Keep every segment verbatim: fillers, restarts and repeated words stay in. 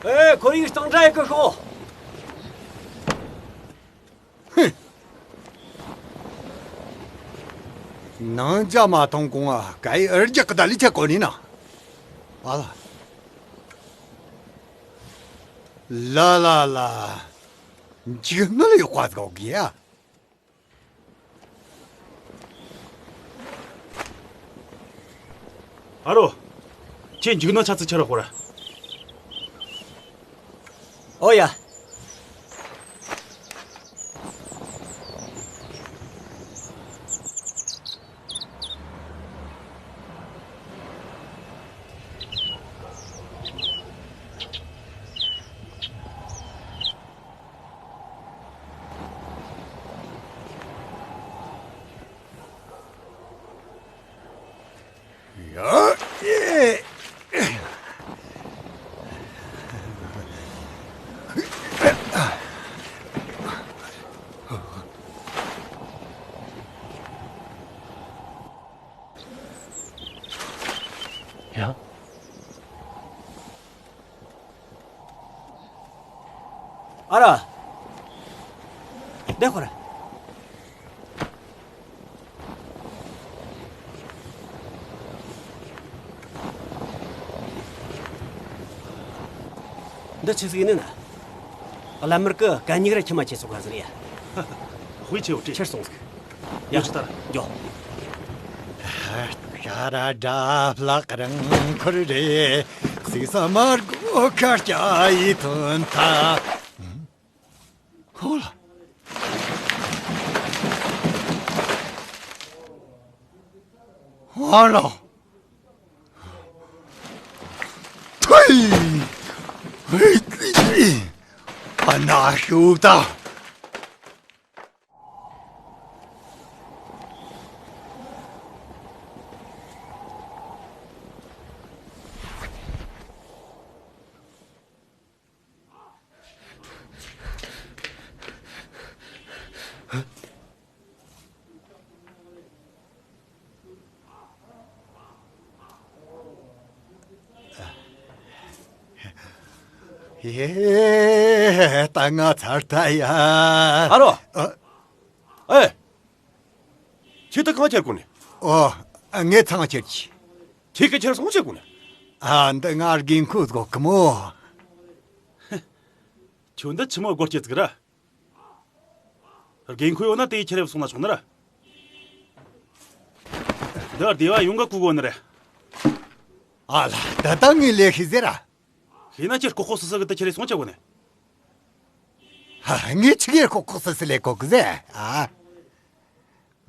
ཨེ། ཁོར་ཡུག་གཙང་སྦྲ་ཡེ་གི་ཤོག། ཧུམ། ནང་ཇ་མ་འཐུང་གོང་ང་ག་ཡི་ཨར་རྒྱག་གི་ད་ལི་ཆ་གོ་ནི་ན། ཨ་ལ། ལ་ལ་ལ། འཇིགས་སྣང་ཡོད་པ་ཟིག་གི་ཡ། ཨ་རོ། ཁྱེད་འཇིགས་སྣང་ཆ་ཚིག་ཆེ་ར་ཧོ་ར། ཨོ་ཡ། ཡ། ཨ་ར། འདི་ཁོ་ར། འདི་ཆི་ཟིག་ཡིན་ན། བླ་མར་གི་གད་སྙིགས་ར་ཁྱི་མ་ཁྱི་སོགས་ག་ཟིག་རེད་ཡ། དཔེ་ཆེ་བོ་བྲིས། ཕྱིར་སོང་ཟིག། ཡ། ཡོད་ཅི་ལྟར། འགྱོ། ཤ་ར་དྲ་ལག་རང་འཁོར་རེ། སིག་ས་མར་གོ་ཁ་སྐྱ་ཡི་ཐོན་ཐ། ཧོ་ལ། ཧོ་ལ། ཐུའི། ཨ་ན་ཤུག་ད། ཧེ། ད་ང་ཚར་ད་ཡ། ཨ་རོ། ཨ། ཨེ། ཁྱེད་ད་གང་ཁྱེར་གོ་ནི། ཨོ། ངས་ཚང་ཁྱེར་གྱི། ཁྱེད་ཀྱི་ཁྱེར་སོང་ཆེ་གོ་ནི། ཨ། འདི་ང་རྒན་ཁོས་དགོ་གི་མོ། ཁྱོད་འདི་ཆི་མོ་སྒོར་སྐྱེ་ཙིག་ར། རྒན་ཁོས་ཡོད་ན་དེ་ཁྱེར་སོང་ན་ཆོག་ནི་ར། འདི་སྡེ་བ་ཡོང་ག་གུ་གོ་ནི་རེད། ཨ་ལ། ད་ལྟ་ངས་ལས་ཤེས་ཟེར་ར། ཤེས་ན་ཁྱེད་ལྐོག་ལྐོག་སི་སི་གི་ད་ཁྱེར་སོང་ཆ་གོ་ནི། ཧ། ངས་ཆི་གེར་ལྐོག་ལྐོག་སི་སི་ལས་གོ་གི་ཟེར་ཨ།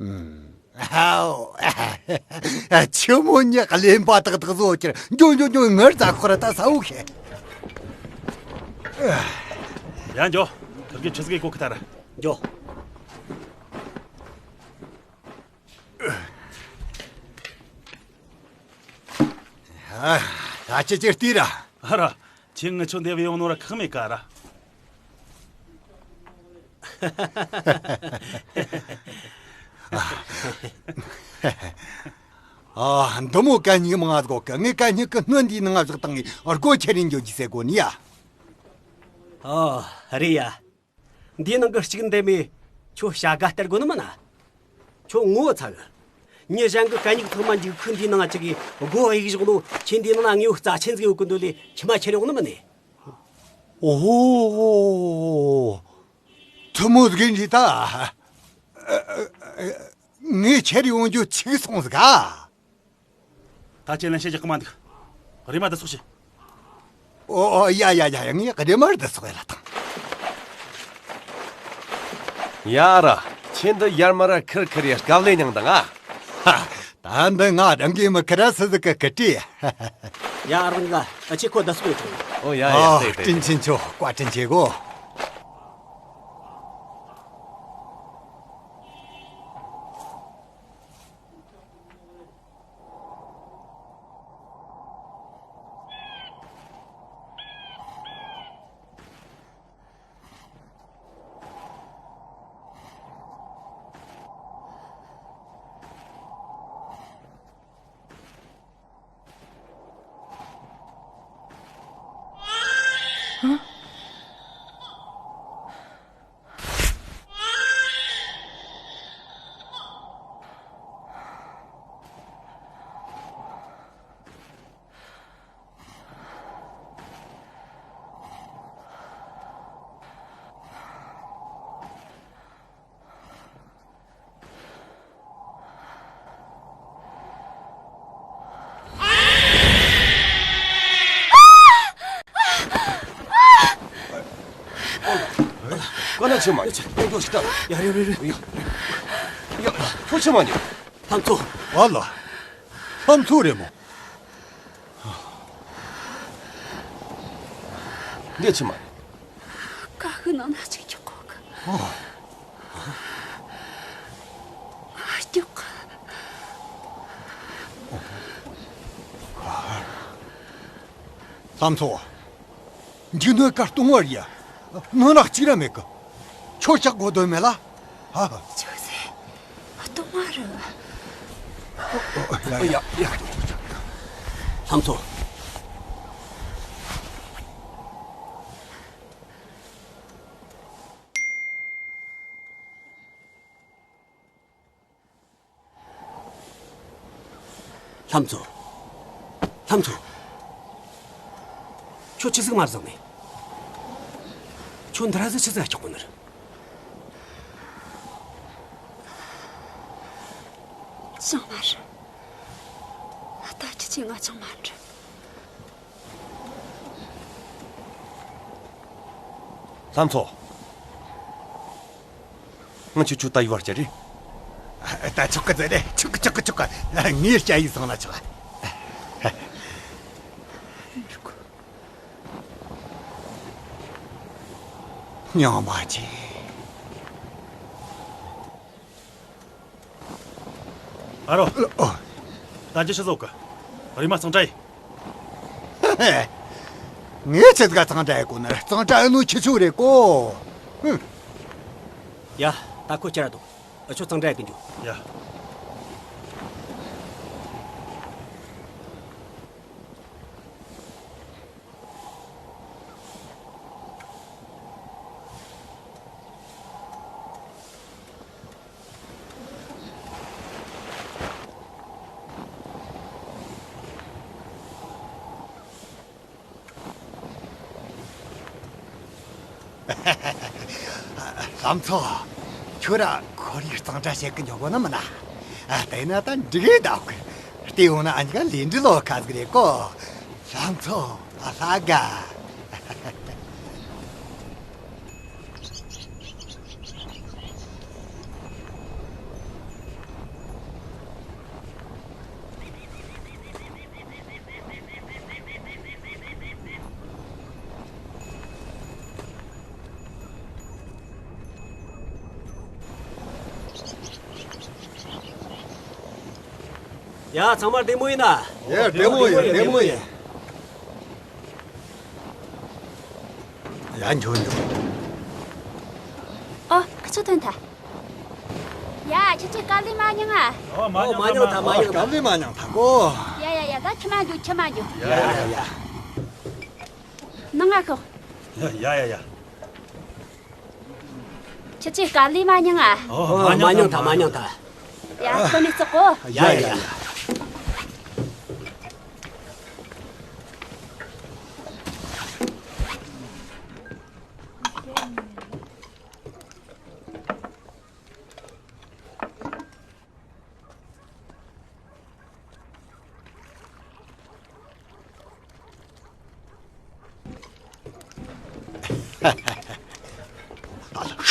ཨུམ། ཧའོ། ཆི་མོ་ཉི་གླེན་པ་ཏག་ཏག་བཟོ་ཁྱེར། འགྱོ་འགྱོ་འགྱོ། ངར་ཙ་ཁོ་ར་ད་ས་འུ་ཤེ། ཡ་འགྱོ། ཁིར་གི་ཆི་ཟིག་གི་གོ་ཁི་ཐ་ར། འགྱོ། ཨ། ད་ཅི་ཅི་ལྟོས་ར། ཨ་ར། ཁྱེད་ངི་ཆོ་འདེབས་ཡོང་ནོ་ར་ཁག་མེད་ཀ་ར། ཨ། འདི་མོ་གད་སྙིགས་མང་ང་ཟིག་གི། ངས་གད་སྙིགས་གི་སྣོད་འདིའི་ནང་ང་བཞག་བཏང་ངས་སྒོ་ཁྱེར་རིན་འགྱོ་རྒྱུ་ཟེར་གོ་ནི་ཡ། ཨོ། རེད་ཡ། འདིའི་ནང་གི་གཅིག་འདེམས་མེད་ཁྱོད་བྱ་དགའ་སྟེར་དགོས་ནི་མིན་ན། ཁྱོད་ངོ་བོ་ཚ་གི། མྱི་གཞན་གི་གད་སྙིགས་ཚང་མ་འཇུག་ཁུག་འདིའི་ནང་ཅིག་གིས་སྒོ་གཡུག་བཞག་ནོ། ཁྱེད་འདིའི་ནང་ན་དངོས་པོ་རྩ་ཆེན་ཟིག་ཡོད་གི་འདོད་ལས་ཁྱི་མ་ཁྱེར་ཡོང་ནི་མིན་ནས། ཨོ། ཐུ་མོ་ཟིག་འདི་ད། ངས་ཁྱེར་ཡོང་རྒྱུ་འཕྱུགས་སོང་ཟིག་ག། ད་ཁྱེད་ལན་བཤད་རྒྱག་གི་མ་འདུག། རེམ་མ་བསྡད་སོང་ཞིག། ཨོ་ཨོ། ཡ་ཡ་ཡ་ཡ། ངས་རེམ་མ་བསྡད་སོང་ཡ་ལ་ཐང་། ཡ་ར། ཁྱེད་འདི་ཡར་མར་ཁིར་ཁིར་ཡ་སྐབས་ལས་མྱངས་དང་ཨ། ཧ། ད་འདི་ང་རང་གི་མི་ཁིར་སི་ཟིག་གི་ཀི་ཏི། ཡ། ཨ་རོགས་གཉིས་ཀ། ཨ། ཁྱེད་ཁོ་བསྡད་སོང་ཡོད་ཆོག། ཨོ་ཡ་ཡ། ཨོ། བཀའ་དྲིན་ཆེ་ཆོ། བཀའ་དྲིན་ཆེ་གོ། ཀ་ན་ཆི་མ་ཡོད་ཅི་ཡོད་ཅི་ད། ཡ་རེ་རེ་རེ། ཡ་ཁྱོད་ཆི་མ་ཉོ། ལྷམ་མཚོ། ཨ་ལ། ལྷམ་མཚོ་རེད་མོ། འདི་ཆི་མ་ཡོད། ཀ་ཤི་ནང་ན་ཅིག་ཆོག་གོ་གི། ཨ་ཅོག་ལྷམ་མཚོ། འཇིགས་གནོད་ཀ་སྟོང་བར་ཡ། ནང་ལ་གཅིག་ར་མེད་གི། ཁྱོད་ཅག་གོ་དོན་མེད་ལ། ཧ་ཧ། ཅོག་ཟེ། ཨ་སྟོང་བ་རེད། ཡ་ཡ་ཡ། ལྷམ་མཚོ། ལྷམ་མཚོ། ལྷམ་མཚོ། ཁྱོད་ཆི་ཟིག་མ་བཟང་ནས། ཁྱོད་འདི་ར་ཟིག་ཆི་ཟིག་ཆགས་གོ་ནི་རེད། ཅང་མ་རེད། ད་ཁྱི་ཆེ་ང་ཅང་མ་འདྲི། ལྷམ་མཚོ། ང་ཆུ་ཆུ་ད་ཡུ་བར་བྱ་རེད། ད་ཆོག་གི་ཟེར་རེད། ཆོག་གི་ཆོག་གི་ཆོག་གི། ངའི་སྐྱ་ཡིས་སོང་ན་ཆོག་ཉང་མ་ཆེ། ཨ་རོ། ཨོ། ད་ཅི་ཤི་ཟོག་གི། རི་མ་གཙང་སྦྲ་ཡིན། ངས་ཆི་ཟིག་ག་གཙང་སྦྲ་ཡེ་གོ་ནི། གཙང་སྦྲ་ཨ་ནུ་ཁྱི་ཆུ་རེད་གོ། ཧུམ། ཡ། ད་ཁོ་ཁྱེར་ར་འདུག་ཨ་ཆོ་གཙང་སྦྲ་ཡེ་གི་འཇུག་ཡ། ལྷམ་མཚོ། ཁྱོད་ར་ཁོར་ཡུག་གཙང་སྦྲ་བྱེད་གི་འཇོག་གོ་ནི་མིན་ན། ཨ་དེ་ན་ད་འགྲིག་གི་འདུག་བལྟས་ཡོང་ན་ཨ་མྱེས་ཀ་ལས་འབྲས་ལོ་ཁ་ཟིག་རེད་གོ། ལྷམ་མཚོ། ཨ་ལྷ་དགའ། ཡ། ཚང་མ་བདེ་མོ་ཡིན་ན། ཡ། བདེ་མོ་ཡིན། བདེ་མོ་ཡིན། ཡ། འགྱོ་འགྱོ། ཨོ། ཁི་ཆོ་ཐོན་ཐལ། ཡ། ཁྱེད་ཚོས་དཀའ་ལས་མ་མྱངས་ཨ། ཨོ། མ་མྱངས་ཐལ། མ་མྱངས་ཐལ། དཀའ་ལས་མ་མྱངས་ཐལ་གོ། ཡ་ཡ་ཡ། ད་ཁྱི་མ་འགྱོ། ཁྱི་མ་འགྱོ། ཡ་ཡ་ཡ། ནང་ང་ཤོག་ཡ་ཡ་ཡ། ཁྱེད་ཚོས་དཀའ་ལས་མ་མྱངས་ཨ། ཨོ། མ་མྱངས་ཐལ། མ་མྱངས་ཐལ། ཡ། ཁོ་ནས་ཙོག་གོ། ཡ་ཡ་ཡ།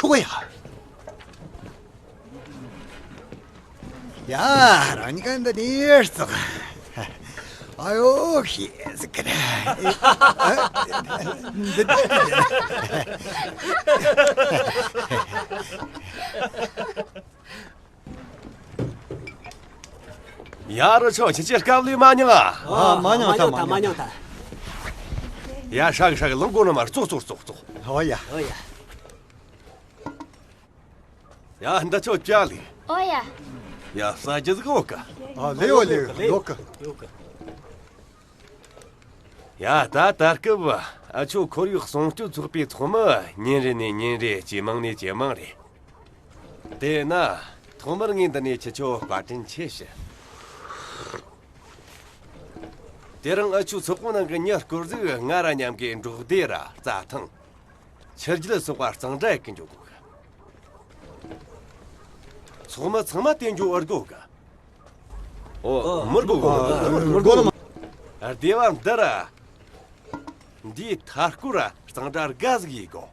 ཤོག་ཡ། ཡ། རང་ཉིད་ཀ་འདི་ནས་ཙོག་ཨ་ཡོ་ཤེས་ཟིག་གི་རེད། འདི། ཡ། རུ་ཆོ། ཁྱེད་ཚོས་དཀའ་ལས་མ་མྱངས་ཨ། ཨ། མ་མྱངས་ཐལ། མ་མྱངས་ཐལ། ཡ། ཧྲ་གི་ཧྲ་གི། ལོངས་གོ་ནི་མ་རེད། ཙོག་ཙོག་ཙོག་ཙོག་ཨོ་ཡ། ཨོ་ཡ། ཡ། འདི་ཆོ་ཅ་ལི། ཨོ་ཡ། ཡ། ཟ་རྒྱུ་ཟིག་ཡོད་ག་ཨ། ལེ་ཡོད་ལེ་ཡོད་ག་ཡོད་ག་ཡ། ད་ད་སྐབས་ཨ་ཆོ་ཁོར་ཡུག་སྲུང་སྐྱོབ་ཚོགས་པའི་ཚོགས་མི་ཉིན་རེ་ནས་ཉིན་རེ་ཇེ་མང་ནས་ཇེ་མང་རེད། དེས་ན་ཐོག་མར་ངས་འདི་ནས་ཁྱེད་ཆོ་བཀའ་དྲིན་ཆེ་ཞུ། དེ་རིང་ཨ་ཆོའི་ཚོགས་པའི་ནང་གི་མྱི་སྐོར་ཟིག་ང་ར་མཉམ་གི་འབྲོག་སྡེ་ར་རྩྭ་ཐང་། ཆུ་རྒྱུད་སོགས་པ་གཙང་སྦྲ་ཡེ་གི་འཇུག་དགོས། ཚོགས་མི་ཚང་མ་དེ་འགྱོ་ཨེ་དགོས་ག་ཨོ། མི་དགོས་ག་མི་དགོས་ག་སྡེ་བ་འདི་ར། འདིའི་མཐའ་སྐོར་ར་གཙང་སྦྲ་དགའ་ཟིག་ཡེ་དགོས།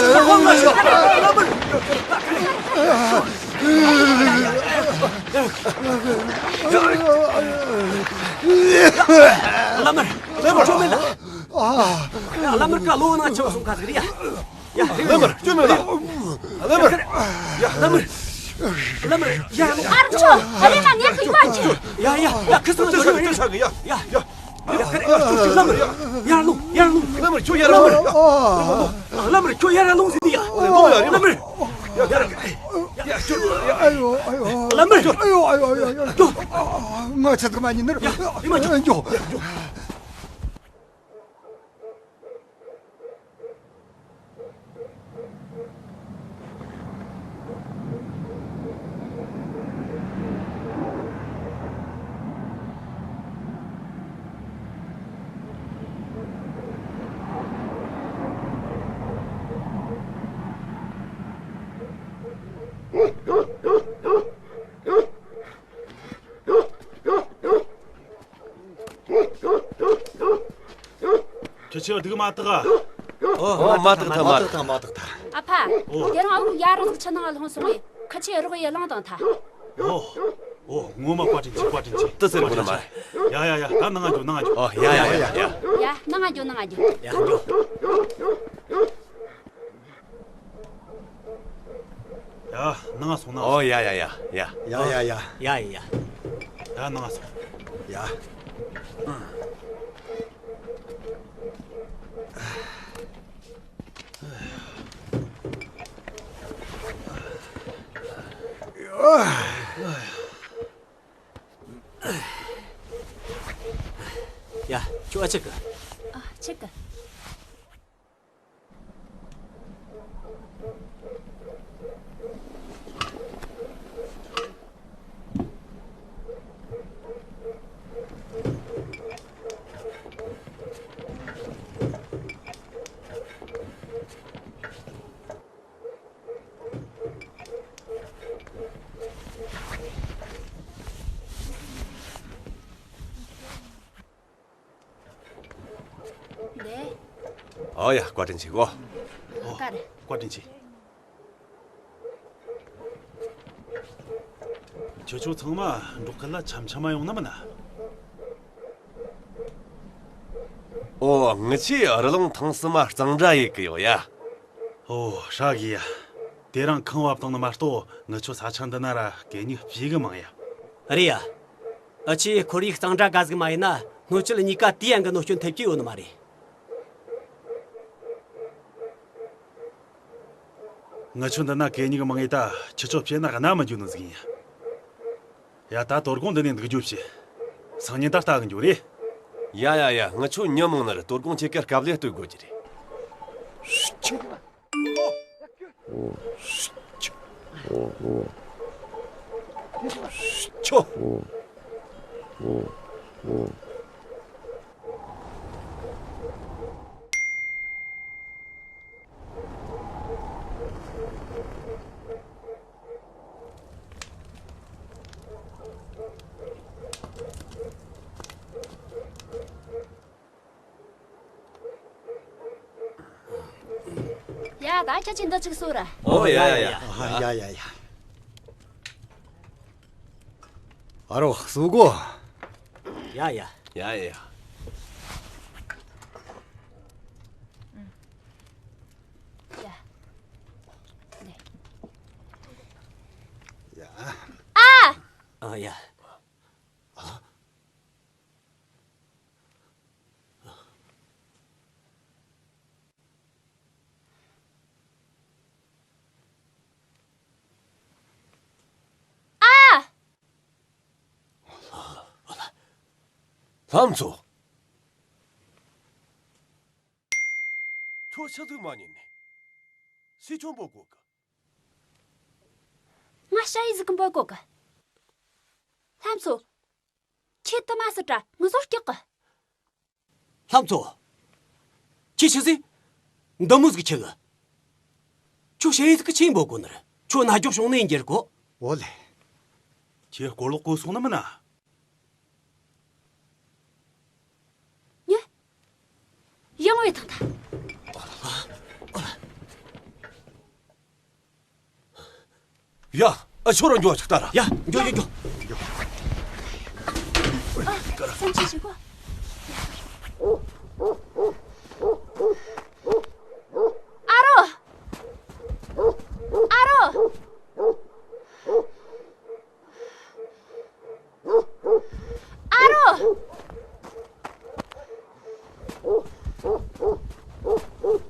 བླ་མར་ཁྱོད་མེད་ལ། བླ་མར་ཀ་ལོ་ན་ཆེ་བ་སོང་ཁ་ཟིག་རེད་ཡ། ཡ། བླ་མར་ཁྱོད་མེད་ལ། བླ་མར། ཡ། བླ་མར། ཡ། ཨ་རོ་ཆོ། ཨ་རེ་ན་ངས་ཁུ་ཡིན་པ་ཅི། ཡ་ཡ་ཡ། ཁི་སང་ཅི་ཟ་གི་ཅི་ཟ་གི་ཡ། ཡ། ཡ། ཡ། ཁི་ཡ་ཆོ་ཆོ། བླ་མར། ཡར་ལོངས། ཡར་ལོངས། བླ་མར་ཁྱོད་ཡར་ལོངས། བླ་མར་ཁྱོད་ཡར་ལོངས་ཟིན་ཡ། ལོངས་ཡ། བླ་མར། ཡ། ཡ། ཡ། ཁྱོད། ཡ། ཨ་ཡོ། ཨ་ཡོ། བླ་མར། ཨ་ཡོ། ཨ་ཡོ། ཨ་ཡོ། ཨ་ཡོ། ང་ཆད་གི་མ་ཉན་ནི། ཡ། ཡ། མ་ཁྱོད། ཡ། ཁྱེད་ཆོས་སྡུག་མ་ཐག་ཨོ། མ་ཐག་ཐག་མ་ཐག་ཐག་མ་ཐག་ཐག་ཨ་ཕ། ཨོ། དེ་རིང་ཨ་ལུ་ཡར་རོགས་ཆུ་ནང་ལྷུང་སོང་ངས། ཁ་ཆེ་རོགས་ཡེ་ལང་དང་ཐ། ཨོ། ཨོ། ངོ་མ་བཀའ་དྲིན་ཆེ། བཀའ་དྲིན་ཆེ། ཏི་སེར་མོ་ན་མ། ཡ་ཡ་ཡ། ད་ནང་ང་འགྱོ། ནང་ང་འགྱོ། ཨོ། ཡ་ཡ་ཡ་ཡ། ཡ། ནང་ང་འགྱོ། ནང་ང་འགྱོ། ཡ། འགྱོ། ཡ། ནང་སོང་། ནང་སོང་། ཨོ། ཡ་ཡ་ཡ་ཡ། ཡ་ཡ་ཡ། ཡ་ཡ་ཡ། ཡ། ནང་སོང་། ཡ། ཡ། ཁྱོད་ཨ་ཅག་གི། ཨ། ཅག་གི། ལེ། ཨོ་ཡ། བཀའ་དྲིན་ཆེ་གོ། ཨོ། ཀ་རེ། བཀའ་དྲིན་ཆེ། ཁྱེད་ཆོ་ཚང་མ་འབྲོག་ཁུལ་ལ་འཆམ་འཆམ་མ་ཡོང་ན་མིན་ན། ཨོ། ངི་ཆོས་རི་ལུང་ཐང་གསུམ་མ་གཙང་སྦྲ་ཡེ་གི་ཡོད་ཡ། ཨོ། ཧྲ་གི་ཡ། དེ་རིང་ཁང་བ་བཏང་ནི་མ་གཏོགས་ངི་ཆོ་ས་ཆ་འདི་ན་ར་གད་སྙིགས་སྤྱི་གི་མང་ཡ། རེད་ཡ། ཨ་ཆེ་ཁོར་ཡུག་གཙང་སྦྲ་ག་ཟིག་མ་ཡིན་ན་སྣོད་བཅུད་གཉིས་ཀ་དུས་ཡན་གི་གནོད་སྐྱོན་ཐེབས་ཀྱི་ཡོད་ནི་མ་རེད། ངི་ཆོ་འདི་ན་གད་སྙིགས་མང་ངེ་ད་ཁྱེད་ཆོ་བྱས་ན་གནའ་མི་འགྱོ་ནི་ཟིག་ཡིན་ཡ། ཡ། ད་དོ་དགོང་འདི་ནས་འདུག་རྒྱུ་བྱེད། སང་ཉིན་ད་ལྟ་གི་འགྱོ་རེ། ཡ་ཡ་ཡ། ངི་ཆོ་མྱི་མང་ནི་རེད། དོ་དགོང་ཁྱེད་ཀ་སྐབས་ལས་སྟོད་དགོས་ཀྱི་རེད། ཆོ། ཡ། ད་ཁྱེད་ཀྱིས་འདི་གཅིག་གསོལ་ར། ཨོ། ཡ་ཡ་ཡ། ཡ་ཡ་ཡ། ཨ་རོ། གསོལ་གོ། ཡ་ཡ། ཡ་ཡ་ཡ། ཡ། ཨ་ཡ། ཨ། ལྷ་མཚོ། ཁྱོད་ཆི་ཟིག་མ་ཉན་ནས། སུས་ཁྱོད་འབོད་གོ་གི། ང་ཞ་ཡི་ཟིག་གི་འབོད་གོ་གི། ལྷ་མཚོ། ཁྱེད་དུ་མ་སི་དྲ་ངུ་ཟོར་སྐྱག་གི། ལྷ་མཚོ། ཁྱེད་ཆི་ཟིག་འདི་མོ་ཟིག་ཆི་གི། ཁྱོད་ཞ་ཡི་ཟིག་གི་ཆི་འབོད་གོ་ནི་རེད། ཁྱོད་ན་རྒྱོབ་བྱུང་ནས་འགྱུར་གོ། འོ་ལེ། ཁྱེད་སྐོར་ལོག་གོ་སོང་ནི་མིན་ན། ཉེ། ཡང་བས་ཐང་ཐ། ཡ། ཨ། ཁྱོད་རང་འགྱོ་ཆུག་ལྟ་ར། ཡ། འགྱོ་འགྱོ་འགྱོ། ཨ། བསམ་ཤེས་བྱེད་གོ། ཨ་རོ། ཨ་རོ། ཨ་རོ།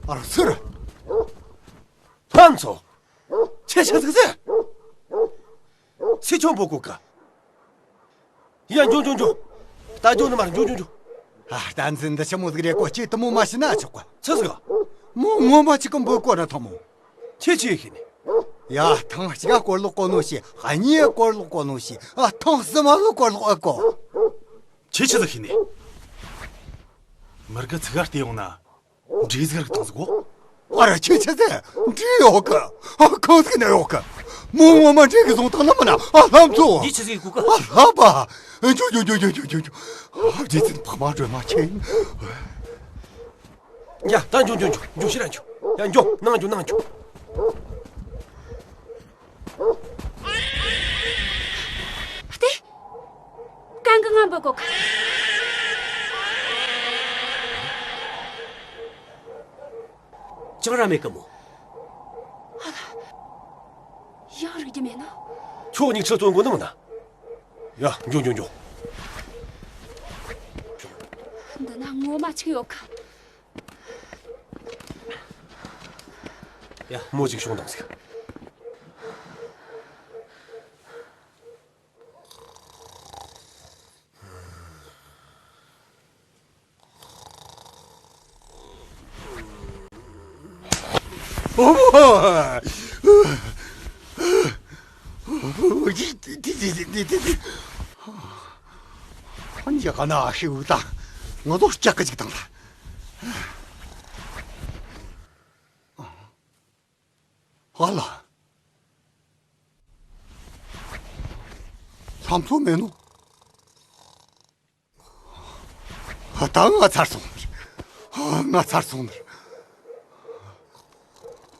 ཨ་རོ་ཟེར། ལྷ་མཚོ། ཁྱེད་ཆི་ཟིག་ཟེར། སུས་ཁྱོད་འབོད་གོ་གི། ཡ། འགྱོ་འགྱོ་འགྱོ། ད་འགྱོ་ནི་མ་རེད། འགྱོ་འགྱོ་འགྱོ། ཨ། ད་འཛིན་འདི་ཆི་མོ་ཟིག་རེད་གོ། ཁྱེད་དུ་མོ་མ་ཤི་ན་ཆོག་གོ། ཆི་ཟིག་མོ་ངོ་མ་ཅིག་གི་འབོད་གོ་ན་ཐང་མོ། ཁྱེད་ཆི་ཤེས་ནི། ཡ། ཐེངས་གཅིག་སྐོར་ལོག་གོ་ནོ་ཤེས། གཉིས་སྐོར་ལོག་གོ་ནོ་ཤེས། ཨ། ཐེངས་གསུམ་མ་ལོག་སྐོར་ལོག་ཨེ་གོ། ཁྱེད་ཆི་ཟིག་ཤེས་ནི། མི་རྒ་ཚིག་ག་བལྟས་ཡོང་ན། འདྲེ་ཟིག་རིག་ཐང་ཟིག་གོ། ཨ་ར། ཁྱེད་ཆི་ཟེར། འདྲེ་ཡོད་གི། ཨ། གང་ཟིག་ན་ཡོད་གི། མོ་ངོ་མ་འདྲེ་གི་བཟུང་ཐང་ན་མིན་ན། ཨ། ལྷ་མཚོ། འདི་ཆི་ཟིག་གོ་གི། ཨ། ལྷ་པ། འགྱོ་འགྱོ་འགྱོ། ཨ། རྗེ་བཙུན་འཕགས་མ་སྒྲོལ་མ་ཁྱེད། ཡ། ད་འགྱོ་འགྱོ་འགྱོ། འགྱོ་ཕྱིར་ར་འགྱོ། ཡ། འགྱོ་ནང་འགྱོ། ནང་འགྱོ། ལྟོས། གན་གི་ང་འབོད་གོ་གི། ཅང་ར་མེད་གི་མོ། ཡང་རིག་རྒྱུ་མེད་ནོ། ཁྱོད་གཉིས་ཁྲི་བཙོང་གོ་ནི་མིན་ན། ཡ། འགྱོ་འགྱོ་འགྱོ། འདི་ན་ངོ་མ་ཅིག་ཡོད་གི། ཡ། མོ་ཅིག་ཤོང་དང་ཟིག་ཨ་ནི་ཡ་ག་ན་ཤི་འུ་ད་ང་ཚོ་ལྕགས་ཀ་ཅིག་དང་ལ། ཨ་ལ། ལྷ་མཚོ་མེད་ནོ། ད་ང་ཚར་སོང་ནི། ང་ཚར་སོང་ནི།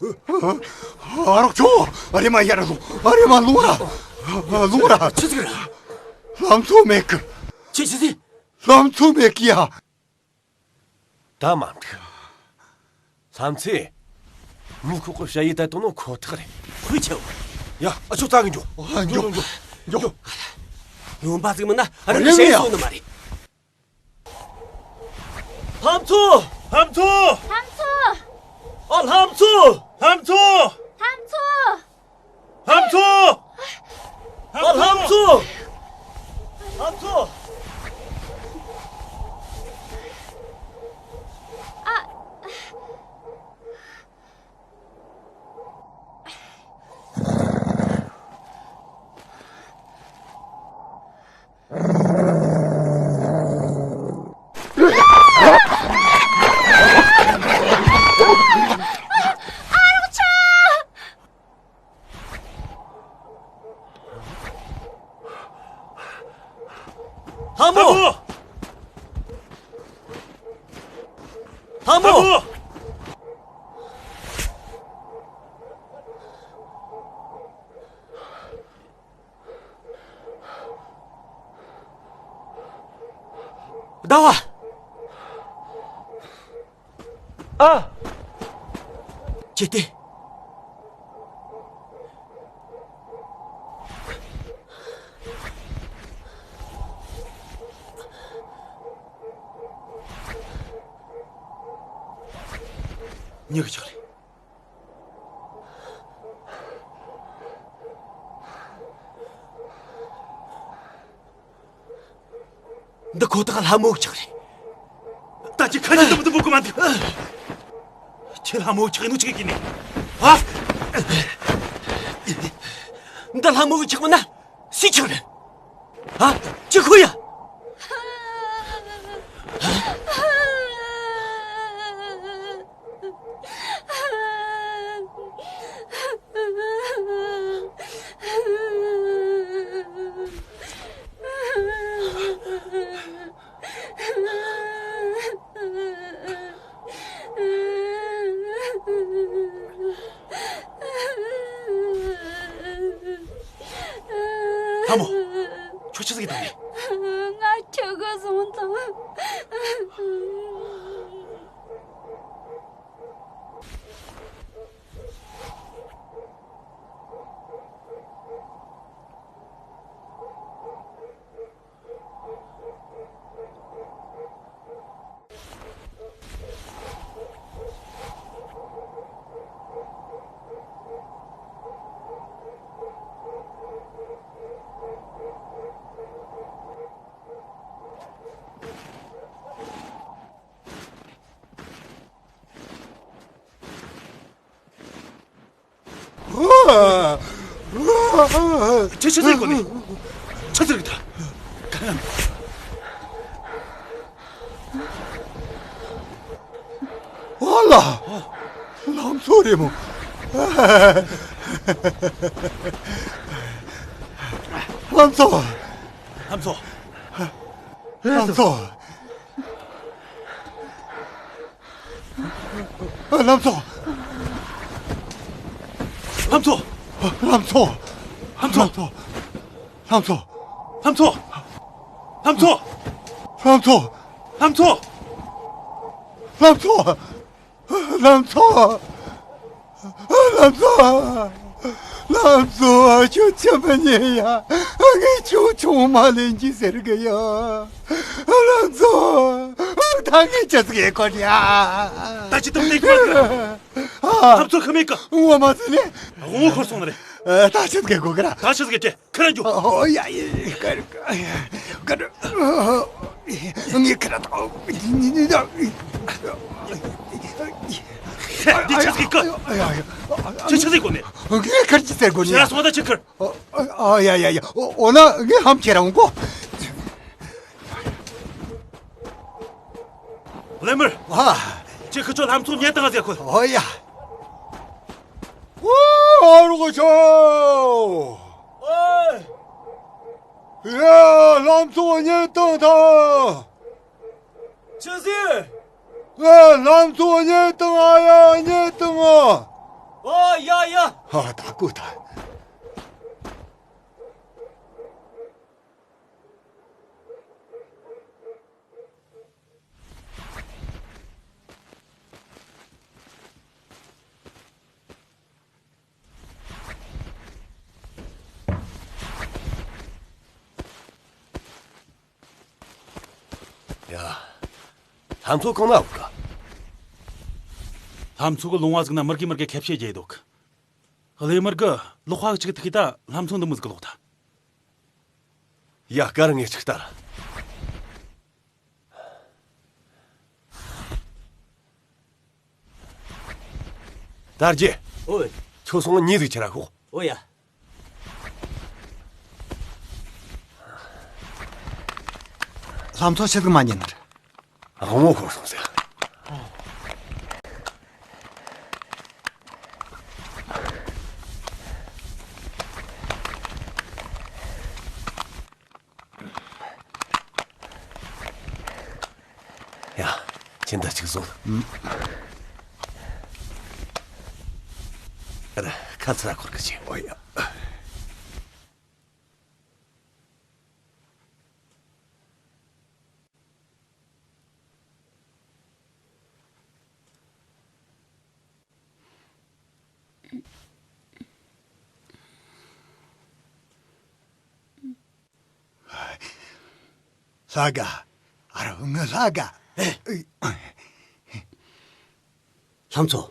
ཨ་རོགས་ཚོ། ཨ་རེ་མ་ཡར་ལོངས། ཨ་རེ་མ་ལོངས་ར། ལོངས་ར། ཆི་ཟིག་རེད། ལྷ་མཚོ་མེད་གི། ཆི་ཆི་ཟིག་ལྷ་མཚོ་མེད་གི་ཡ། ད་མ་འགྲིག་ལྷ་མཚོ། མོ་ཁོག་གི་ཞ་ཡི་ད་དུང་ནོ་ཁོ་ཐག་རེད། ཁོས་ཆེ་བ། ཡ། ཨ་ཆོ་ཙག་གི་འགྱོ། འགྱོ་འགྱོ་འགྱོ། ཡོང་པ་ཟིག་མིན་ན་རང་གི་ཞ་ཡི་སོང་ནི་མ་རེད། ལྷ་མཚོ། ལྷ་མཚོ། ལྷ་མཚོ། ཨ། ལྷ་མཚོ། ལྷ་མཚོ། ལྷ་མཚོ། ལྷ་མཚོ། ཨ། ལྷ་མཚོ། ལྷ་མཚོ། ཨ། ལྷ་མོ། ལྷ་མོ། ཟླ་བ། ཨ། ཁྱེད་དེ། མྱི་གི་ཆག་རེད། འདི་ཁོ་ཐག་ལྷ་མོ་གི་ཆག་རེད། ད་ཅི་ཁ་ཉིན་དུ་མི་དུ་བུ་གི་མ་འདུག་ཁྱེད་ལྷ་མོ་གི་ཆག་ནུ་ཆག་གི་ནི། ཨ། འདི་ལྷ་མོ་གི་ཆག་མིན་ན། སུའི་ཆག་རེད། ཨ། ཅི་ཁོ་ཡ། ལྷ་མོ། ཁྱོད་ཆི་ཟིག་བཏང་ནས། ང་ཁྱོད་ག་སོང་དང་། ཁྱེད་ཆི་ཟིག་གོ་ནི། ཆི་ཟིག་ད། ཨ་ལ། ལམ་མཚོ་རེད་མོ། ལམ་མཚོ། ལམ་མཚོ། ལམ་མཚོ། ལམ་མཚོ། ལམ་མཚོ། ལམ་མཚོ། ལམ་མཚོ། ལམ་མཚོ། ལམ་མཚོ། ལམ་མཚོ། ལམ་མཚོ། ལམ་མཚོ། ལམ་མཚོ། ལམ་མཚོ། ལམ་མཚོ། ཁྱོད་ཆི་མི་ཉན་ཡ། ངས་ཁྱོད་ཆུང་མ་ལེན་གྱི་ཟེར་གི་ཡ། ལམ་མཚོ། ད་ངས་ཅི་ཟིག་ཡེ་གོ་ཡ། ད་ཅི་ཐུབ་ནས་ཁྱོད། ལམ་མཚོ་ཁ་མེད་གི། ངོ་མ་ཟིན་ནས། དབང་བོ་འཁོར་སོང་ནི་རེད། ད་ཅི་ཟིག་ཡེ་གོ་གི་ར། ད་ཅི་ཟིག་ཡེ་ཁ་ར་འཇུ། ཨོ་ཡ་ཡ། ཀར་ཀར། ངས་ཁ་ར་ད། འདི་ཆི་ཟིག་གི། ཆི་ཆི་ཟིག་གོ་ནས། ངས་ཁར་ཅི་ཟེར་གོ་ནས། ཁྱེད་ར་སོང་ད་ཆི་ཁར། ཨོ་ཡ་ཡ་ཡ། འོ་ན་ངས་ཧམ་ཁྱེད་ར་འོང་གོ། ལེ་མར། ཨ། ཁྱེད་ཁི་ཆོ་ལམ་མཚོ་ཉེ་དང་ཟེར་གོ། ཨོ་ཡ། ཨོ་རོགས་ཆོ། ཨོ། ཡ། ལམ་མཚོ་ཉེ་དང་དང་། ཆི་ཟིག་ཨ། ལམ་མཚོ་ཉེ་དང་ཨ་ཡ། ཉེ་དང་ཨ། ཨོ་ཡ་ཡ། ཧ། ད་གོ་ད། ཡ། ལྷ་མཚོ་གང་ན་འོག་ག་ལྷ་མཚོ་གི་ལུང་བ་ཟིག་ན་མི་རྒས་མི་རྒས་ཁེབས་བྱེད་རྒྱས་འདུག་ལེ་མི་རྒས་ལོག་ཁ་གཅིག་ཐུག་གི་ད་ལྷ་མཚོ་འདི་མི་ཟིག་ལོག་ད། ཡ། སྐར་ངས་ཆིག་ལྟར། དར་རྒྱས། ཨོ། ཁྱོད་སོང་ཉིན་ཟིག་ཁྱེར་ར་ཤོག་ཨོ་ཡ། ལྷ་མཚོ་ཆི་ཟིག་མ་ཉན་ནར། དབང་བོ་ཤོར་སོང་ཟེར། ཡ། ཁྱེད་འདི་གཅིག་བཟུང་། ཨ། ཁ་ཚ་འཁོར་གི་ཆེ། ཨོ་ཡ། ལྷ་དགའ། ཨ་རོ་ངི་ལྷ་དགའ། ཨེ། ལྷ་མཚོ།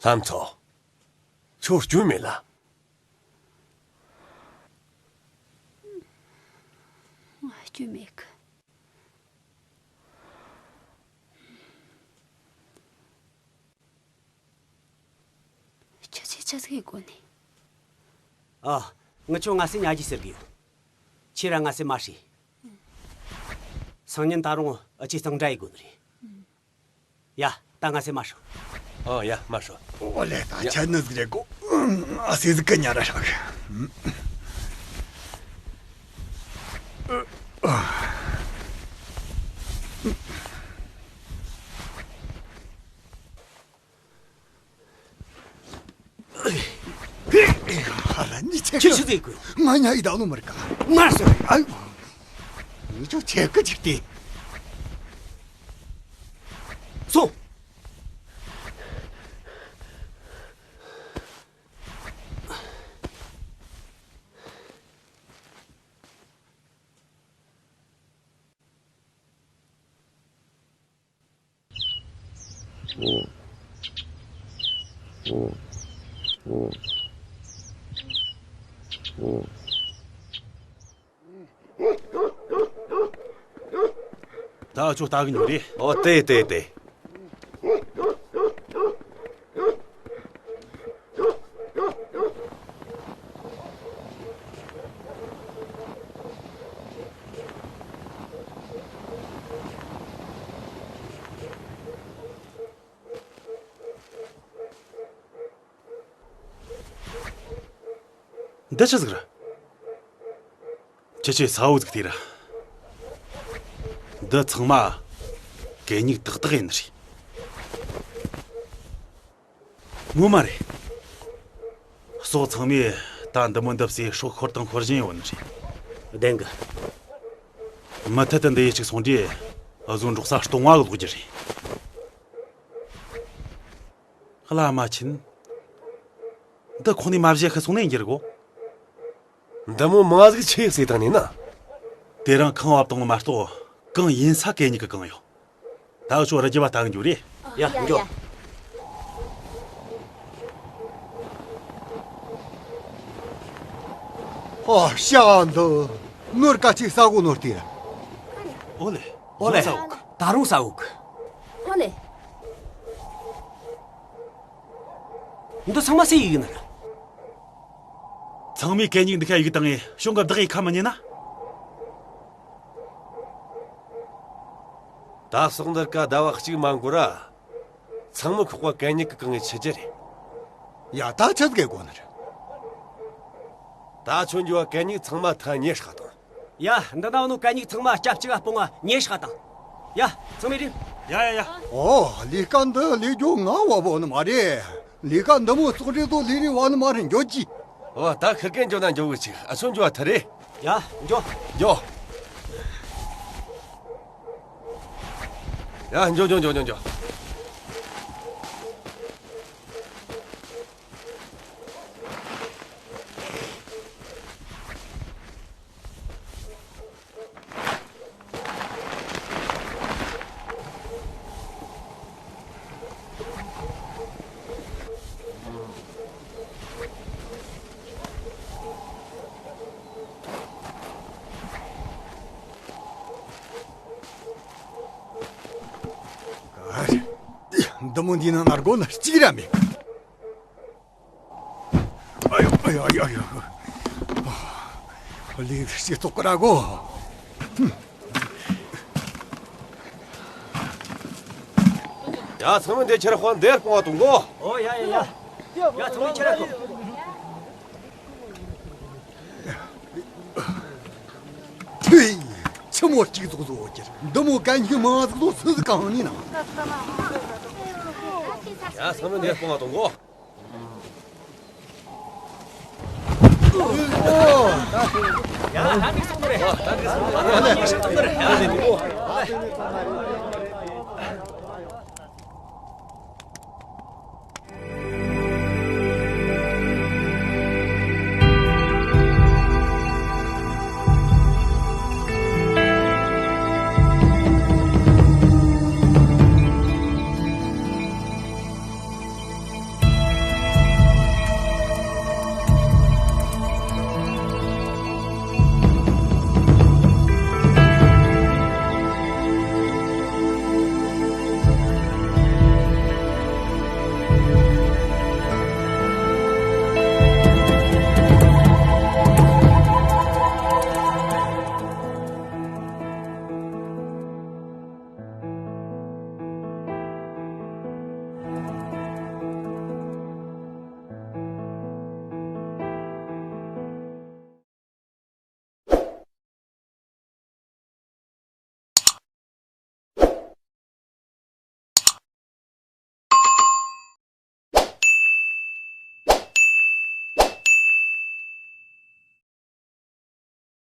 ལྷ་མཚོ། ཁྱོད་སྐྱོན་མེད་ལ། ང་སྐྱོན་མེད་གི། ཁྱེད་ཚོས་ཆི་ཟིག་གི་སྒོ་ནས། ཨ། ངི་ཆོ་ང་སེ་ཉ་གི་ཟེར་གི་ཡོད། ཁྱེད་ར་ང་སེ་མ་ཧྲི། སང་ཉིན་ད་རུང་ཨ་ཅེ་གཙང་སྦྲ་ཡི་དགོས་ནི་རེད། ཡ། ད་ང་སེ་མ་ཧྲི། ཨོ་ཡ། མ་ཧྲི། ཨོ་ལེ། ད་ཡ། ཆ་ནི་ཟིག་རེད་གོ། ཨ་སེ་ཟིག་གི་ཉ་ར་ཧྲག། ཧ་ལ་ནི་ཆེ་ཁྱེད་ཆི་ཟིག་གི། ང་ཉ་ཡི་ད་ལོ་མར་ཀ། མར་སོ། ཨ། ཡི་ཆོ་ཆེ་གི་ཅིག་ཏི། སོ། ད་ཁྱོད་ལྟ་གི་ཉོ་རེད། ཨོ་དེ་དེ་དེ། འདི་ཆི་ཟིག་རེད། ཁྱེད་ཆོས་ས་འོག་ཟིག་ལྟོས་ར། འདི་ཚང་མ་གད་སྙིགས་ཏག་ཏག་ཡིན་ནི་རེད། ངོ་མ་རེད། ཟོག་ཚང་མས་ད་འདི་མོ་འདི་བཟས་སྲོག་ཤོར་དང་ཤོར་བཞིན་ཡོད་ནི་རེད། བདེན་གི། མུ་མཐུད་དུ་འདི་ཡི་གཅིག་སོང་དུས་འུ་ཟོ་འབྲོག་ས་སྟོང་བ་གི་ལོག་རྒྱུ་རེད། བླ་མ་ཆེན། འདི་ཁོང་ནས་མ་བཞེས་ཤི་སོང་ནས་འགྱུར་གོ། འདི་མོ་མང་ཟིག་ཆེ་ཟེ་དང་ནི་ན། དེ་རིང་ཁང་བབས་བཏང་མ་གཏོགས་གང་ཡིན་ས་གད་སྙིགས་གི་གང་ཡོད། ད་འུ་ཆོ་རི་རྒྱུད་པ་ལྟ་གི་འགྱོ་རེ། ཡ་འགྱོ། ཨོ་ཤ་འདི། ནོར་ཀ་ཅིག་ས་གོ་ནོར་ཏེ། ཨོ་ལེ། ཨོ་ལེ། ས་འོག་ད་རུང་ས་འོག་ཨོ་ལེ། འདི་ཚང་མ་སུའི་ཡི་གེ་ནི་རེད། ཚང་མས་གད་སྙིགས་འདི་ཁ་ཡི་གེ་བཏང་ངས་གཞུང་གི་བདག་ཡི་ཁ་མི་ཉན་ན། ད་ཟོག་འདི་ར་ཀ་ཟླ་བ་གཅིག་མ་འགོར་ར། ཚང་མ་ཁོག་པ་གད་སྙིགས་གི་གང་ངས་ཆི་རྒྱུ་རེད། ཡ་ད་ཆི་གེ་གོ་ནི་རེད། ད་ཁྱོད་འགྱོ་བ་གད་སྙིགས་ཚང་མ་ཐ་ཉེ་ཧྲག་དང་། ཡ། འདི་ན་ནོ་གད་སྙིགས་ཚང་མ་སྐྱ་གཅིག་ག་སྤུངས་ང་ཉེ་ཧྲག་དང་། ཡ། ཚང་མས་རིམ། ཡ་ཡ་ཡ། ཨོ་ལས་ཀ་འདི་ལས་རྒྱུ་ང་བ་བོ་ནི་མ་རེད། ལས་ཀ་འདི་མོ་ཙོག་རེ་ཙོ་ལས་རེ་བ་ནི་མ་རེད་འགྱོ་ཅི། ཨོ་ད་ཁིར་ཀན་འགྱོ་ན་འགྱོ་གི་ཅིག་ཨ་ཚོ་འགྱོ་བ་ཐ་རེད། ཡ་འགྱོ། འགྱོ། ཡ་འགྱོ་འགྱོ་འགྱོ་འགྱོ་འགྱོ། འདི་མོ་འདི་ནང་ན་སྒོ་ན་གཅིག་ར་མེད། ཨ་ཡོ་ཨ་ཡོ་ཨ་ཡོ་ཨ་ཡོ། ལི་ཤི་ཙོག་ར་གོ། ཡ་ཚང་མ་འདི་ཁྱེར་ཁོ་འདིར་སྤོང་བ་གཏོང་གོ། ཨོ་ཡ་ཡ་ཡ། ཡ་ཚང་མ་ཁྱེར་ཁོ། ཕུའི། ཆི་མོ་གཅིག་ཟོག་ཟོག་ཁྱེར། འདི་མོ་གད་སྙིགས་མང་ཟིག་ཟོག་སུ་ཟིག་གང་ནི་ན། ཡ་ཚང་མ་འདིར་སྤོང་བ་གཏོང་གོ།